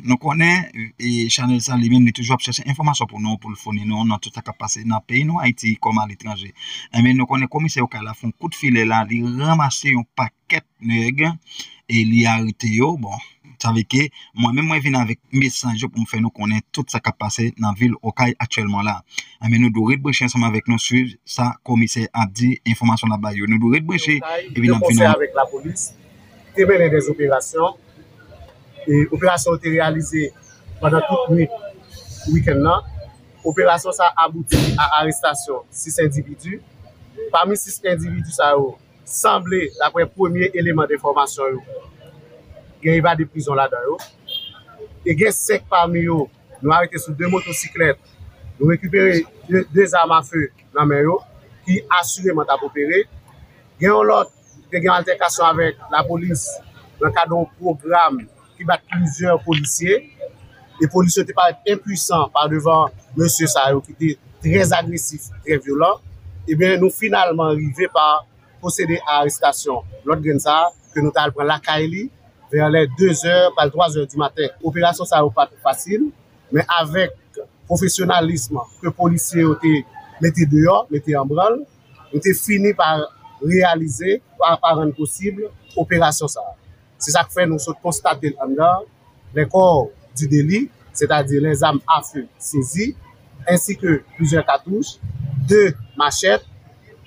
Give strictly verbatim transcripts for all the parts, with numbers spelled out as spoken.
Nou konnen e chanèl sa li menm li toujou ap chèche enfòmasyon pou nou, pou l founi nou nan tout sa k ap pase nan peyi nou Ayiti kòm aletranje. Enben, nou konnen komisè Okay la fè yon kout filè la, li ranmase yon pakèt nèg e li arete yo. Bon, sa vle ke mwen menm mwen vin avèk mesaj yo pou m fè nou konnen tout sa k ap pase nan vil Okay aktyèlman la. Enben, nou dwe ret branche ansanm avèk nou, swiv sa komisè ap di, enfòmasyon l ap bay yo. Nou dwe ret branche epi n ap vin avèk lapolis, te mennen de operasyon. E operasyon yo te reyalize pandan tout nwit wikenn nan. Operasyon sa abouti a arestasyon sis endividi. Pami sis endividi sa yo, sanble, daprè premye eleman de enfòmasyon yo, gen evade prizon ladan yo. E gen senk pami yo, nou arete sou de motosiklèt. Nou rekipere de, de zam afe nan men yo, ki asireman t ap opere. Gen yon lòt te gen altèkasyon avèk lapolis nan kad yon pwogram ki bat plizyè polisye. E polisye te parèt enpwisan pa devan mesye sa yo ki te trè agresif, trè vyolan. Ebyen, nou finalman rive pa pwosede a arestasyon lòt grenn sa a, ke nou t al pran lakay li vè lè de zè, pral twa zè di maten. Operasyon sa yo pa t fasil, men avèk pwofesyonalism ke polisye yo te mete deyò, mete an branl, nou te fini pa reyalize, pa, pa rann posib operasyon sa a. Se sa k fè nou sot konstate l anndan, les corps du délit, sètadi lèzam afe sezi, ensi ke plizyè katouch, de machèt,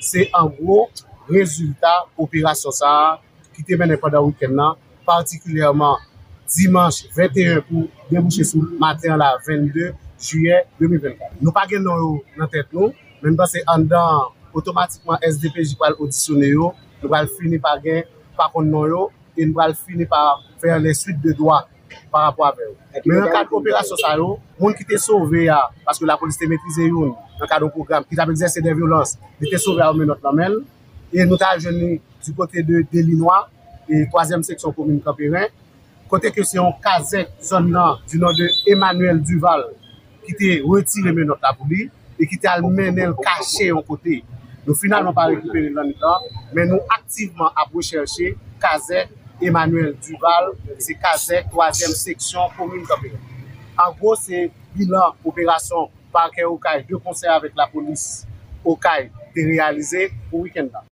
se an gwo rezilta operasyon sa a ki te mennen pandan wikenn nan, patikilyèman dimanch venteyen pou debouche sou maten an la vennde jiyè de mil vennkat. Nou pa gen non yo nan tèt nou, men nou panse anndan an, otomatikman S D P J pral odisyone yo, nou pral fini pa gen, pa konn non yo, e nou pral fini pa fè les suites de droit pa rapò avè yo. Men nan kad operasyon sa yo, moun ki te sove a, paske lapolis te metrize youn nan kad yon pwogram ki t ap egzèse de vyolans, li te sove a yon menòt nan men l, e nou t al jwenn li di kote de Delinwa, e twazyèm seksyon komin Kanperen, kote ke se yon kazèk zòn nan, di non de Emmanuel Duval, ki te retire menòt la pou li, e ki te al mennen l kache yon kote. Nou finalman pa rekipere l nan mitan, men nou aktivman ap rechèche kazèk Emmanuel Duval, ki se kazèk twazyèm seksyon komin Kanperen. An gwo, se bilan operasyon pakè Okay de konsè avèk lapolis Okay te reyalize pou wikenn nan.